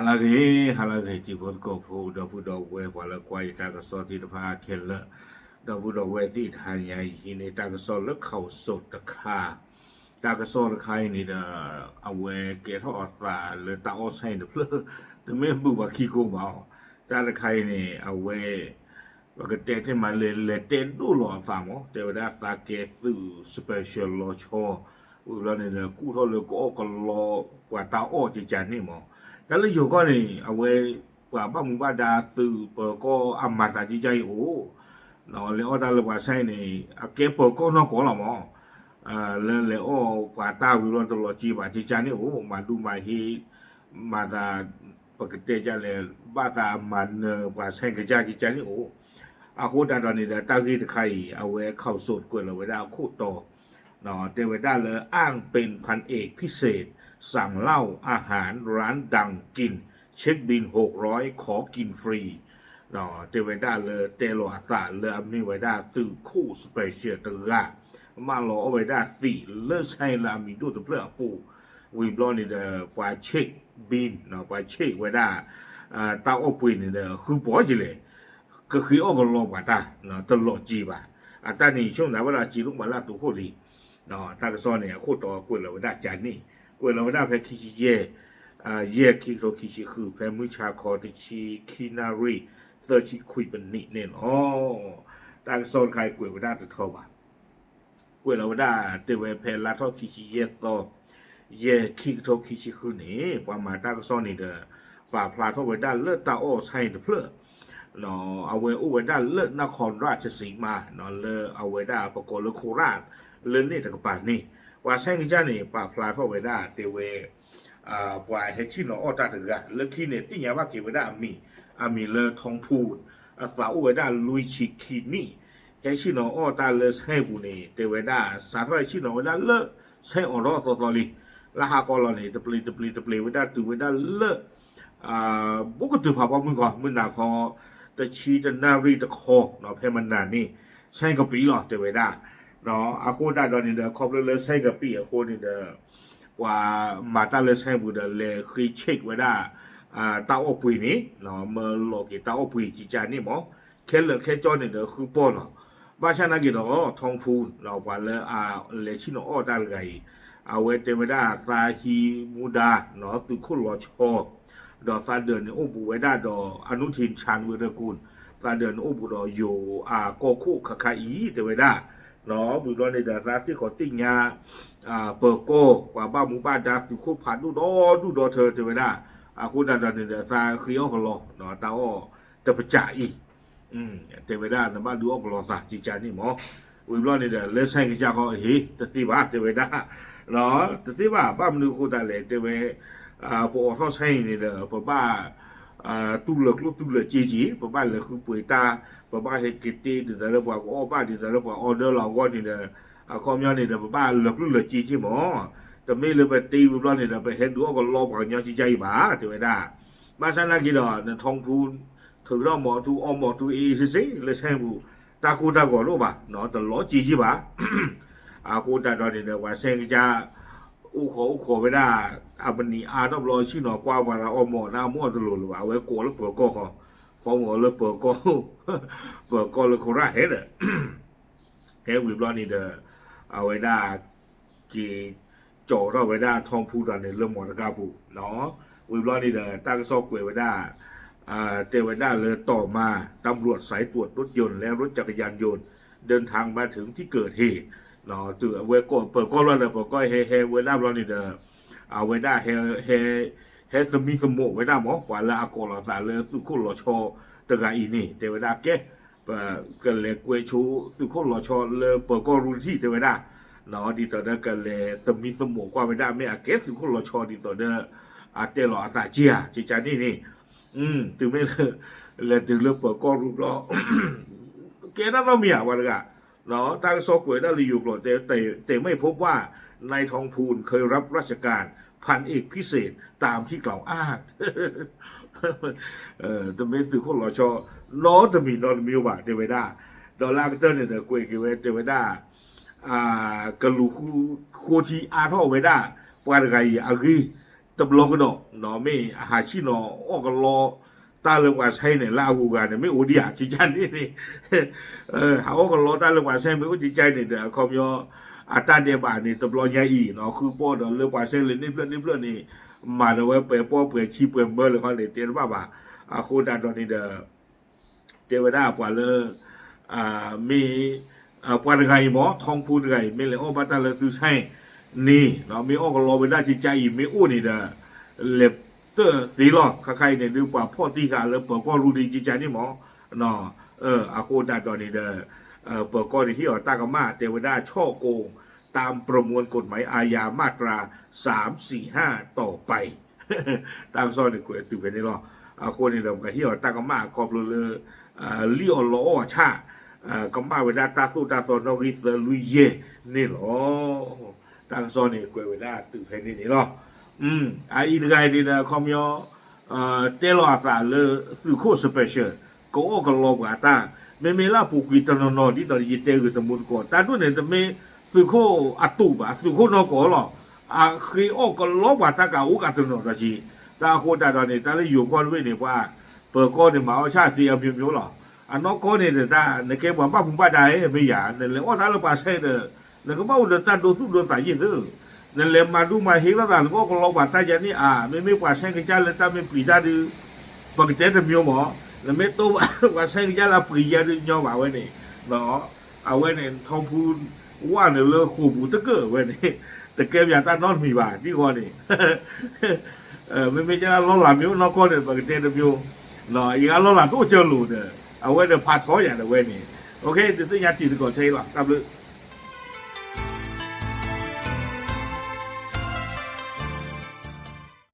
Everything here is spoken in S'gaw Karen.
ဟါလၢအဂ့ၤ, ဟါလၢအဂ့ၤ တံၤဖိသကိးဖိ ဒီပုၢ်ဒီဝဲၢ် ပှၤလၢကွၢ်ယတၢ်ကစီၣ်သ့ၣ်တဖၣ်ခဲလၢာ်, ဒီပုၢ်ဒီဝဲၢ်သ့ၣ်တဟါညါအံၤ ဟံးန့ၢ်တၢ်ကစီၣ်လၢ ข่าวสด တခါ, တၢ်ကစီၣ်တခါအံၤန့ၣ်ဒီး အဝဲကဲထီၣ်အသးလၢတၢ်အီၣ်ဆၣ်အံၤတဖျၢၣ်, တမ့ၢ်ဘုးပှၤခံကိးဘၣ်အီၤ, တၢ်တခါအံၤန့ၣ် အဝဲ ပကတဲထဲမးလဲၤ လဲၤတဲဒိၣ်လီၤအသးမး, တဲဝဲဒၣ်သးကဲသုး special လီၤဆီ, ဝံၤဘျီန့ၣ်ဒီး ကူၣ်ထီၣ်လၢကအီၣ်ကလီပှၤတၢ်အီၣ်ကကန့ၣ်မး, တၢ်လၢယိၤကီၢ်န့ၣ် အဝဲ ပှၤဘၣ်မူဘၣ်ဒါသုးပၢၤကီၢ်အမၤသးကကအံၤအိၣ်, လဲၤအီၣ်တၢ်လၢပှၤဆၣ်အံၤန့ၣ် အကဲပၢၤကီၢ်နီၢ်ကီၢ်လီၤမး, လၢလဲၤအီၣ်ပှၤတၢ်ဝံၤဘျီတလီၤက့ၤဘၣ်ကကန့ၣ်အိၣ်, မၤဒူမၤဟ့ မၤသး ပကတဲဒ်လဲၣ် ဘၣ်သးမၤနၢၤပှၤဆၣ်ကစၢ်ကကန့ၣ်အိၣ်, အဃိသတးဒီးန့ၣ်ဒီး တၢ်ဂ့ၢ်တခါအံၤ အဝဲ ข่าวสด ကွဲးလီၤဝဲဒၣ်အခိၣ်တီ, တဲဝဲဒၣ်လၢ อ้างเป็นพันเอกพิเศษ สั่งเหล้าอาหารร้านดังกิน เช็คบิลหกร้อย ขอกินฟรี တဲဝဲဒၣ်လၢတဲလီၤအသးလၢအမ့ၢ်ဝဲဒၣ်သုးခိၣ် special တဂၤ မၢလီၤအီၣ်ဝဲဒၣ်သံးလၢဆၣ်လၢအမံၤဒိၣ်တဖျၢၣ်အပူၤ, ဝံၤဘျီန့ၣ်ဒီး ပှၤ check bin ပှၤ check ဝဲဒၣ် တၢ်အီၣ်ပှ့ၤန့ၣ်ဒီး ဃုပီၢ်ကလဲၣ်, ကဃ့အီၣ်ကလီပှၤတၢ် တလီၤက့ၤဘၣ်, အတၢ်န့ၣ်ဆိကမိၣ်ဝဲဒၣ်က့ၤဒိၣ်မးလၢအတုၤခိၣ်လံ, တၢ်ကစီၣ်န့ၣ် အခိၣ်တီကွဲးလီၤဝဲဒၣ်ကန့ၣ်, ကွဲးလီၤဝဲဒၣ်ဖဲခံဆံယဲၢ် ယဲၢ်ခံကထိခံဆံဃု ဖဲမုၢ်ဆါခီတဆံခံနၣ်ရံၣ် သၢဆံခွံပနံးန့ၣ်လီၤ. တၢ်ကစီၣ်တခါအံၤကွဲးဝဲဒၣ်တထီဘၣ်, ကွဲးလီၤဝဲဒၣ်တဲဝဲဖဲလါထီၣ်ခံဆံယဲၢ်သီ ယဲၢ်ခံကထိခံဆံဃုန့ၣ် ပှၤမၤတၢ်ကစီၣ်န့ၣ်ဒီး ပာ်ဖျါထီၣ်ဝဲဒၣ်လၢတၢ်အီၣ်ဆၣ်အံၤတဖျၢၣ် အဝဲအိၣ်ဝဲဒၣ်လၢ นครราชสีมา လၢအဝဲဒၣ်ပကိးလၢ โคราช လၢန့ၣ်တကပၤန့ၣ်, ပှၤဆၣ်ကစၢ်န့ၣ် ပာ်ဖျါထီၣ်ဝဲဒၣ်တဲဝဲ ပှၤဟဲဆ့ၣ်နီၤအီၣ်တၢ်တဂၤ လၢခံန့ၣ်သ့ၣ်ညါဘၣ်က့ၤဝဲဒၣ်အမံၤ, အမံၤလၢ ทองพูน, အသးအိၣ်ဝဲဒၣ်လွံၢ်ဆံခံနံၣ်, ဟဲဆ့ၣ်နီၤအီၣ်တၢ်လၢဆၣ်ပူၤန့ၣ် တဲဝဲဒၣ် စးထီၣ်ဟဲဆ့ၣ်နီၤဝဲဒၣ်လၢဆၣ်အီၤထီၣ်အသီသီလံ, လၢဟါခီလီၤန့ၣ် တပျ့ၤတပျ့ၤတပျ့ၤဝဲဒၣ်တုၤဝဲဒၣ်လၢ ဘူးကတုၤဖးဖီမုၢ်ခီ မုၢ်နၤခီ တဆံတနၣ်ရံၣ်တခီ ဖဲမနၤန့ၣ် ဆၣ်ကပံာ်လီၤ တဲဝဲဒၣ်, အဃိသတးဒီးန့ၣ်ဒီး ခီဖျိလၢဆၣ်ကပံာ်အဃိန့ၣ်ဒီး ပှၤမၤတၢ်လၢဆၣ်ပူၤဒီး လဲၤဃ့ check ဝဲဒၣ် တၢ်အီၣ်ပှ့ၤန့ၣ် မၢလီၤက့ၤတၢ်အီၣ်ပှ့ၤကကန့ၣ်မး, ခဲလၢာ်ခဲကၠီန့ၣ်ဒီးဃုပီၢ်လီၤ. ဘၣ်ဆၣ်နာ်က့ၤဒီး ทองพูน ပှၤလၢအလဲၤဆ့ၣ်နီၤအီၣ်တၢ်တဂၤအံၤ အဝဲတဲဝဲဒၣ်သးဟံးမူဒါ သုးခိၣ်လီၤဆီ ဒီးသးဒၢးန့ၣ်အိၣ်ဘူးဝဲဒၣ်ဒီး อนุทิน ชาญวีรกูล, သးဒၢးန့ၣ်အိၣ်ဘူးဒီးယိၤအကီၢ်ခိၣ်ခါခါအံၤ တဲဝဲဒၣ်, ဝံၤဘျီန့ၣ်ဒီးသးသ့ၣ်ခီသ့ၣ်ညါ ပၢၤကီၢ် ပှၤဘၣ်မူဘၣ်ဒါသုးခိၣ်ဖးဒိၣ်ဒီဒူၣ်ဒီထၢ တဲဝဲဒၣ်, အဃိသတးဒီးန့ၣ်ဒီးသးဃ့အီၣ်ကလီ တၢ်အီၣ်တပစးအံၤ တဲဝဲဒၣ်နဘၣ်ဒုးအီၣ်ကလီသးကကန့ၣ်မး, ဝံၤဘျီန့ၣ်ဒီး လၢဆၣ်ကစၢ်ခီအဟ့ၣ် တသ့ဘၣ် တဲဝဲဒၣ်, တသ့ဘၣ် ဘၣ်မနုၤအဃိသတးလဲၣ် တဲဝဲ ပအိးထီၣ်ဆၣ်အံၤန့ၣ်ဒီး ပဘၣ် တူၢ်လၢာ်ကျိၣ်တူၢ်လၢာ်စ့က့ၤ ပဘၣ်လဲၤဃုပှ့ၤတၢ် ပဘၣ်ဟဲက့ၤတ့ဒ်သိးလၢပှၤကအီၣ်ဘၣ် ဒ်သိးလၢပှၤ order လီၤအဂီၢ်န့ၣ်ဒီး အခီပညီန့ၣ်ဒီး ပဘၣ်လၢာ်ကျိၣ်လၢာ်စ့က့ၤမး, တမ့ၢ်လၢပတ့ဝံၤဘျီန့ၣ်ဒီး ပဟဲဒုးအီၣ်ကလီပှၤကညီကကအံၤဘၣ် တဲဝဲဒၣ်, ဘၣ်ဆၣ်နာ်က့ၤဒီး န ทองพูน ထုးထီၣ်မီၤထူ အီၣ်မီၤထူ အ့ၣ်အ့ၣ်စ့စ့ လၢဆၣ်ပူၤ တၢ်ကိၢ်တၢ်ဂီၤတအိၣ်ဘၣ် တလီၤစ့က့ၤဘၣ် အဃိသတးဒီးန့ၣ်ဒီး ပှၤဆၣ်ကစၢ် အိၣ်ခိးအိၣ်ခိးဝဲဒၣ် အပနံၤအါထီၣ်ဘျီ ဆ့ၣ်နီၤကွၢ်ပှၤလၢအီၣ်မီၤ နမ့ၢ်အီၣ်တလိၤလၢၤဘၣ် အဝဲကိးလၢပၢၤကီၢ်ဃီ, ဖီမီၤလၢပၢၤကီၢ်, ပၢၤကီၢ်လၢခိရၣ်ဟဲဒီး ဟဲဝံၤဘျီန့ၣ်ဒီး အဝဲဒၣ် က့ၤ ကၠီၤထီၣ်ဝဲဒၣ် ทองพูน တၢ်န့ၣ်လၢမီၤတကါပူၤ, ဝံၤဘျီန့ၣ်ဒီး တၢ်ကစီၣ်ကွဲးဝဲဒၣ် တဲဝဲဒၣ်လၢ ต่อมา ตำรวจสายตรวจรถยนต์และรถจักรยานยนต์ เดินทางมาถึงที่เกิดเหตุ တုၤအဝဲပၢၤကီၢ်လီၤဒီး ပၢၤကီၢ်ဟဲဟဲဝဲဒၣ်ဘျီန့ၣ်ဒီး အဝဲဒၣ် ဟဲသမံသမိးဝဲဒၣ်မး ပှၤလၢအကိးလီၤသးလၢသုးခိၣ်လီၤဆီတဂၤအံၤန့ၣ် တဲဝဲဒၣ်ကဲ ပကလဲၤကွဲးဆိသုးခိၣ်လီၤဆီလၢပၢၤကီၢ်ရူတထံၣ် တဲဝဲဒၣ်, ဒ်သိးဒီးကလဲၤသမံသမိးကွၢ်ဝဲဒၣ် မ့ၢ်အကဲသုးခိၣ်လီၤဆီဒ်သိးဒီး အတဲလီၤအသးက့ဧါ ကကန့ၣ်န့ၣ်, တုၤမ့ၢ် လဲၤတုၤလၢပၢၤကီၢ်ရူဘျီ ကဲတၢ်နီတမံၤဧါ ပှၤတဂၤ တၢ်ကစီၣ်ကွဲးဒၣ်လၢယိၤကျိာ် แต่ไม่พบว่านายทองพูนเคยรับราชการพันเอกพิเศษตามที่กล่าวอ้าง တမ့ၢ်သုးခိၣ်လီၤဆီ နီတမံၤနီတမံၤဘၣ် တဲဝဲဒၣ်, ဒီးလၢအကတၢၢ်န့ၣ်ဒီး ကွဲးက့ၤဝဲ တဲဝဲဒၣ် ကလူၤဃိထံအါထီၣ်ဝဲဒၣ် ပှၤတဂၤအံၤအဂ့ၢ် တဘျီကဒီး မ့ၢ်အဟးဆ့ၣ်နီၤအီၣ်ကလီတၢ်လၢပှၤဆဲန့ၣ် လၢအဂုၤအဂၤန့ၣ် မ့ၢ်အိၣ်ဒံးဧါ ကကန့ၣ်န့ၣ် ဟးအီၣ်ကလီတၢ်လၢပှၤဆဲမ့ၢ်အိၣ်ကကန့ၣ်ဒီး အခီပညီ အတၢ်ဒဲးဘးန့ၣ် တဘျီညါအံၤ ဃုပီၣ်ဒီးလၢပှၤဆဲလၢန့ၣ်ဖျၢၣ်န့ၣ်ဖျၢၣ်န့ၣ် မၤဒီးဝဲပှဲၤပီၣ်ပှဲၤဆံပှဲၤမၢလၢခီန့ၣ် တဲတဘၣ်ဘၣ်. အဃိသတးဒီးန့ၣ်ဒီး တဲဝဲဒၣ်ပှၤလၢ မ့ၢ် ပှၤတဂၤအံၤမ့ၢ် ထီဖူတဂၤအံၤ မ့ၢ်လဲၤအီၣ်ဘၣ်တၢ်လၢသုဆဲန့ၣ် မ့ၢ်အီၣ်ကလီဝဲဒၣ်ကကအံၤ မ့ၢ်အိၣ်န့ၣ်ဒီး လဲၤတၢၢ်သ့လီၤ. ခါခါအံၤန့ၣ် ဒုးပှၤဖီၣ်တံၢ်ဃာ်လၢပၢၤကီၢ်ရူဒံးကကန့ၣ်မ့ၢ် အဃိသတးဒီးန့ၣ်ဒီး ပၢၤကီၢ်န့ၣ်ဟ့ၣ်အီၤတၢ်ကမၣ် တဲဝဲဒၣ် ฉ้อโกง ตามประมวลกฎหมายอาญามาตราสามสี่ห้าต่อไป တၢ်ကစီၣ်န့ၣ်ကွဲးတုၤဖဲန့ၣ်လီၤ. အဃိန့ၣ်ဒီး ပှၤဟ့ၣ်အီၤတၢ်ကမၣ်အခီဖျိလၢ လံၣ်အီၣ်လီအီၣ်အဆၣ် ကမၣ်ဝဲဒၣ်တၢ်သိၣ်တၢ်သီနီၣ်ဂံၢ်သၢလွံၢ်ယဲၢ်န့ၣ်လီၤ. တၢ်ကစီၣ်န့ၣ်ကွဲးဝဲဒၣ်တုၤဖဲန့ၣ်န့ၣ်လီၤ. အအံၤတဂၤအံၤန့ၣ်ဒီး အခီပညီ တဲလီၤအသးလၢ သုးခိၣ် special ကအီၣ်ကလီပှၤတၢ် မ့မ့ၢ်လၢအပူၤကွံာ်တနီၤနီၤ ဒ်သိးယတဲဂ့ၤတမူတကိး တၢ်ဒိၣ်န့ၣ်တမ့ၢ်သုးခိၣ်အတူးဘၣ် သုးခိၣ်နီၢ်ကီၢ်လီၤ. အဃ့အီၣ်ကလီပှၤတၢ်ကအိၣ်ကတနီၤဒီးက့ၤ တၢ်အဃိသတးဒီးန့ၣ် တၢ်လၢယိၤကီၢ်တဘ့ၣ်န့ၣ် ပှၤ ပၢၤကီၢ်န့ၣ်မၤအီၣ်ဆၣ်သ့အမျိုးမျိုးလီၤ. အနီၢ်ကီၢ်န့ၣ်ဒီး တၢ်နကဲပှၤဘၣ်မူဘၣ်ဒါမ့ၢ်ယၤ နလဲၤအီၣ်တၢ်လၢပှၤဆဲဒီး နကဘၣ်အိၣ်ဒီးတၢ်ဒိသူၣ်ဒိသးယ့ၢ်သ့ နလဲၤမၤဒူမၤဟ့လိာ်သး နကအီၣ်ကလီပှၤတၢ်ယါန့ၣ် အါ မ့မ့ၢ်ပှၤဆဲကစၢ်လၢတၢ်မ့ၢ်ပှံၤတၢ်ဒုး ပကတဲတမျိုးမး နမ့ၢ်တိပှၤဆဲကစၢ်လၢအပှံၤယါဒုးညီဘၣ်ဝဲန့ၣ် အဝဲန့ၣ် ထီဖူ ဝၣ်န့ၣ်လၢဃိာ်ပူၤတကၢၢ်ဝဲန့ၣ် တကဲပယၤတၢ်နီတမံၤဘၣ် ဒ်ဃီန့ၣ် မ့မ့ၢ်ကလီလးမ့ၢ်အိၣ်နီၢ်ကီၢ်န့ၣ် ပကတဲတမျိုး ယကလီလးတအိၣ်ကၢလိာ်ဒီး အဝဲဒီးဖးထီယၤဒီးဝဲန့ၣ် ဒုးသ့ၣ်ညါတံၤသကိးထဲအံၤလီၤ တၢ်ဘျုး